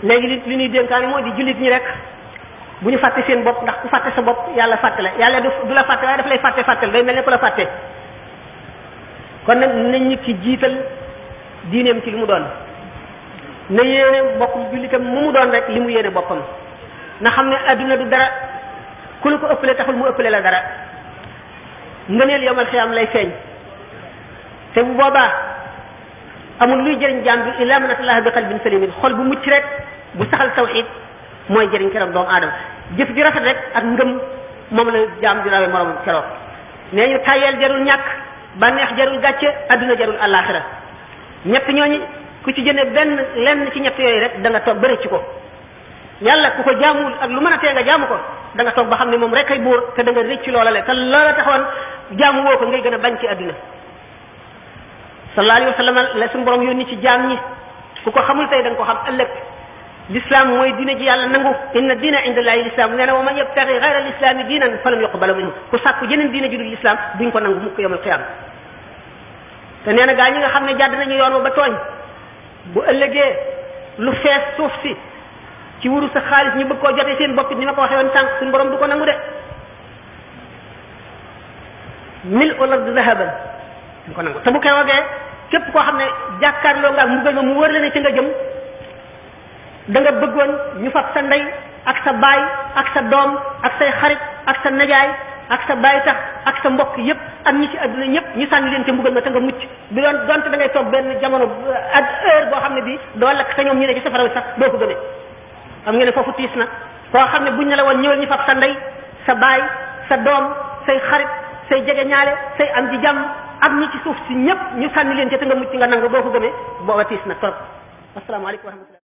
léegi li ñuy dénkaani moo di jullit ñi rek bu ñu fàtte seen bopp ndax ku fàtte sa bopp yàlla fàtte la yàlla du la fàtte waaye daf lay fàttel day mel ne ku la fàtte kon nag nañ nit ki jiital diineem ci li mu doon na yéene mbokkum jullitam mu doon rek li mu yéene boppam na xam ne adduna du dara ku la ko ëppale taxul mu ëppale la dara ngëneel yomal xiyaam lay feeñ te bu boobaa amul luy jëriñ jaam bi illa man atallaha bi qalbin salimin xol bu mucc rek bu saxal tawxid mooy jëriñ keroog doomu aadama jëf ju rafet rek ak ngëm moom la jaam di rawe moroom keroog nee ñu tayeel jarul ñàkk bànneex jarul gàcce adduna jarul àllaaxira ñett ñooñu ku ci jëne lenn ci ñett yooyu rek da nga toog ba rëcc ko yàlla ku ko jaamuwul ak lu mën a tee nga jaamu ko da nga toog ba xam ne moom rek ay buur te da nga rëcc loola le te loola taxoon jaamu woo ko ngay gën a bañ ci adduna sallallahu alayhi wa sallam la suñu borom yónni ci jaam ñi ku ko xamul tey da nga ko xam ëllëg l'islam mooy diine ji yàlla nangu inna diina inda llahi l'islam nee na wa man yabtaxi xayra l'islami diinan falan yuqbala minhu ku sàkku jeneen diine ju dul l'islam duñ ko nangu mukk yawmal qiyaama te nee na gaa ñi nga xam ne jàdd nañu yoon wa ba tooñ bu ëllëgee lu fees suuf si ci wuru sa xaalis ñu bëgg koo jotee seen bopp ni ma ko waxee woon tànk suñu borom du ko nangu de mil ul ard zahaban du ko nangu te bu keroogee képp koo xam ne jàkkaarloo nga ak mbugal ma mu wër la ne ci nga jëm da nga bëggoon ñu fab sa ndey ak sa baay ak sa doom ak say xarit ak sa najaay ak sa baay tax ak sa mbokk yépp ak ñi ci àdduna ñëpp ñu sànni leen ca mbugal ma te nga mucc bi doon donte da ngay toog benn jamono ak heure boo xam ne bi doo lakk te ñoom ñu ne ci safara wi sax doo ko gëmee xam nga ne foofu tiis na koo xam ne buñ ne la woon ñëwal ñu fab sa ndey sa baay sa doom say xarit say jege ñaale say am ji jàmm ak ñi ci suuf si ñëpp ñu sànni leen ca te nga mucc nga nangu doo ko gëmee booba tiis na trop asalaamaaleykum wa rahmatulah